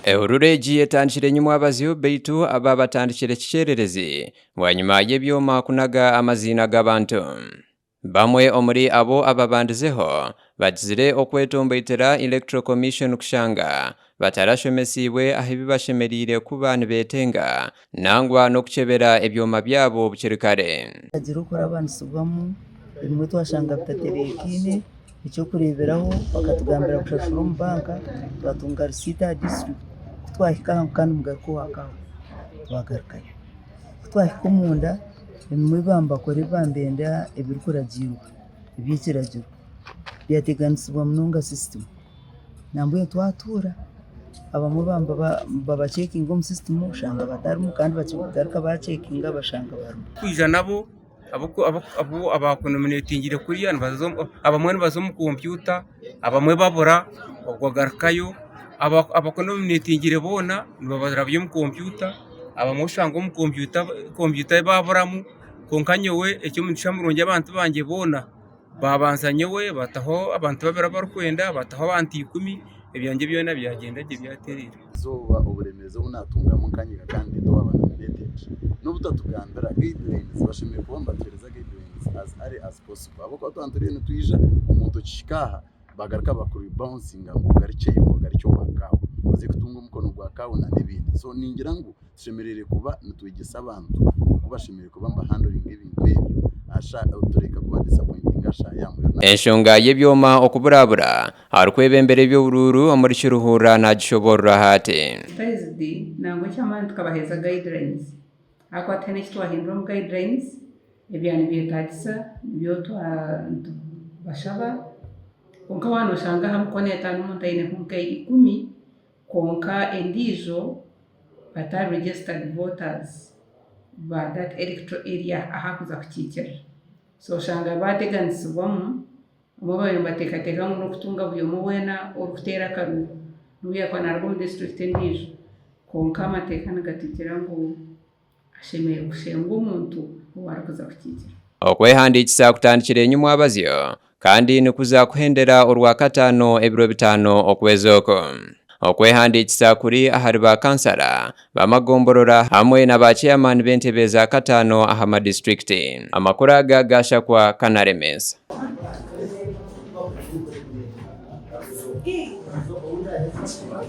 Ehururu egi etandikire nyimwabazyo beitu aba batandikire kikyererezi bwanyima y'ebyoma kunaga amaziina g'abantu. Bamwe omuri abo ababandizeho bagizire okwetomboitera Electoral Commission kushanga batarashomesiibwe aha ebi bashemereire kuba nibetenga nangwa n'okukyebera ebyoma byabo bukiri kare. Hagira okurabanisibwamu ebimwe twashanga bitatebeekaine. Eky'okureeberaho bakatugambira kushashura omu banka twatunga risiiti aha disiturikiti ku twahika aha ngu kandi mugaruke owa kawa twagarukayo. Ku twahika omunda ebimwe baaba nibakora ebi baaba nibenda ebirikuragiirwa eby'ekiragiro byateganisibwa munonga sisitimu. Nambwenu twatuura abamwe baaba nibabacekinga omu sisitimu oshanga batarimu kandi bagaruka bacekinga bashanga barimu. Kwija nabo abu abakunominetingire kuriya abamwe nibaza omu kompyuta abamwe babura obwo bagarukayo, abakunominetingire boona nibabarabya omu kompyuta abamwe oshanga omu kompyuta baburamu kwonka nyowe eky'omugisha murungi abantu bangye boona Baabanza nyowe, baataho abantu babiri abu barikwenda, baataho abantu ikumi, ebyangye byona byagyenda gye byatereera. Eizooba oburemeezi obu naatungamu nkanyega kandi twaaba nominated n'obutatugambira guidelines, bashemereire kuba nibatuheereza guidelines as early as possible ahabw'okuba twaba turiyo nitwija omuntu okihika aha bagaruka bakuribawunsinga ngu ogarukyeyo ogarukye owa kaawa oze kutunga omukono gwa kaawa n'ebindi so ningira ngu Tushemereire kuba nitwegyesa abantu oku bashemereire kuba nibahandoringa ebintu ebyo tureka kuba disapointinga ashaaha ya muheru. Enshonga y'ebyoma okuburabura, arikwebembera eby'oburuuru omuri Kiruhura nagishoboororaho ati. Advertised nangwa eky'amaani tukabaheereza guidelines ahakuba tihaine eki twahindura omu guidelines ebyaba nibyetaagisa nibyo nitubashaba kwonka waaba noshanga aha mikono etaano omuntu aineho nka ikumi Kwonka endiijo batari registered voters ba that electoral area ahu arikuza kukiikirira. So oshanga baateganisibwamu, abamwe baabaire nibateekateeka ngu n'okutunga buri omwe weena orikuteera akaruuru n'obu yaakuba naaruga omu disiturikiti endiijo. Kwonka amateeka nigatugira ngu Ashemereire kushengwa omuntu ou arikuza kukiikira. Okwehandiikisa kutandikire enyimwabazyo kandi nikuza kuhendera orwakataano ebiro bitaano okwezi oku. Okwehandiikisa kuri ahari ba kansara b'amagomborora hamwe na ba ceyamaani b'entebe za kataano aha madisiturikiti. Amakuru aga gashakwa Kanaremeesa.